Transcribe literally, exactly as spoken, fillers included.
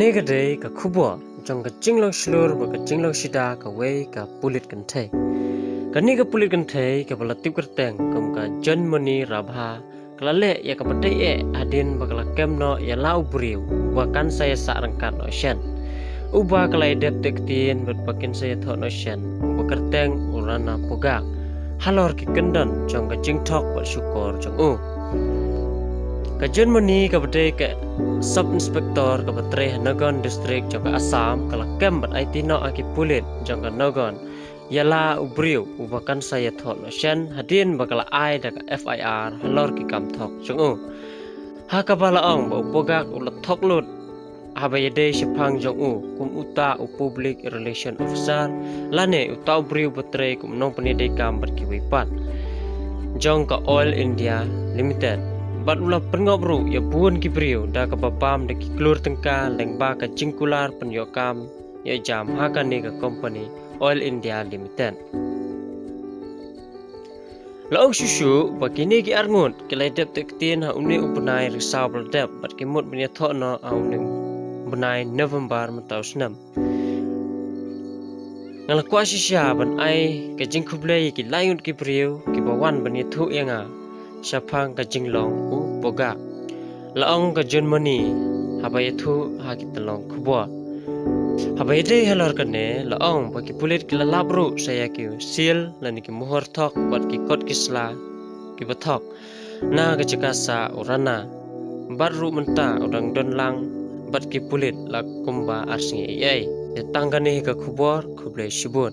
Kane ka dei ka khubor jong ka jinglong shlur bad ka jinglong shida kawei ka pulit kynthei. Kane ka pulit kynthei kaba la tip kyrteng kum ka Janmani Rabha, ka la leh ïa kaba dei eh hadien ba ka la kem noh ïa la u briew uba kan sa ïa sah ryngkat noh shen, uba ka la ïa dep teh ktien bad ba kin sa ïa thoh noh shen, uba kyrteng u Rana Pogak, halor ki kyndon jong ka jingthok bad shukor jong u. Ka Janmani kaba dei ka Sub Inspector kaba trei ha Nagaon District jong ka Assam ka la kem bad aiti noh ha ki pulit jong ka Nagaon ïa la u briew uba kan sa ïa thoh noh shen hadien ba ka la ai da ka F I R halor ki kam thok jong u, ha kaba la ong ba u Pogak u la thok lut haba ïadei shaphang jong u kum uta u Public Relation Officer lane uta u briew ba trei kum nongpynïadei kam bad kiwei pat jong ka Oil India Limited. Bad u la pynngop ruh ïa bun ki briew da kaba bam da ki klur tyngka lyngba ka jingkular pynïoh kam ïoh jam ha kane ka company Oil India Limited. La ong shuh shuh ba kine ki arngut ki la ïa dep teh ktien ha une u bnai Risaw ba la dep bad ki mut ban ïa thoh noh ha une u bnai November mynta u snem. Nga la kwah shisha ban ai ka jingkhublei ïa ki laingut ki briew kiba wan ban ïathuh ïa nga shaphang ka jinglong u Pogak, la ong ka Janmani haba ïathuh ha ki tyllong khubor. Haba ïadei halor kane, la ong ba ki pulit ki la lap ruh sa ïa ki seal lane ki mohor thok bad ki kot ki sla kiba thok na ka jaka sah u Rana. Bad ruh mynta u dang don lang bad ki pulit la kumba ar sngi ei ei. Te tang kane hi ka khubor, khublei shibun.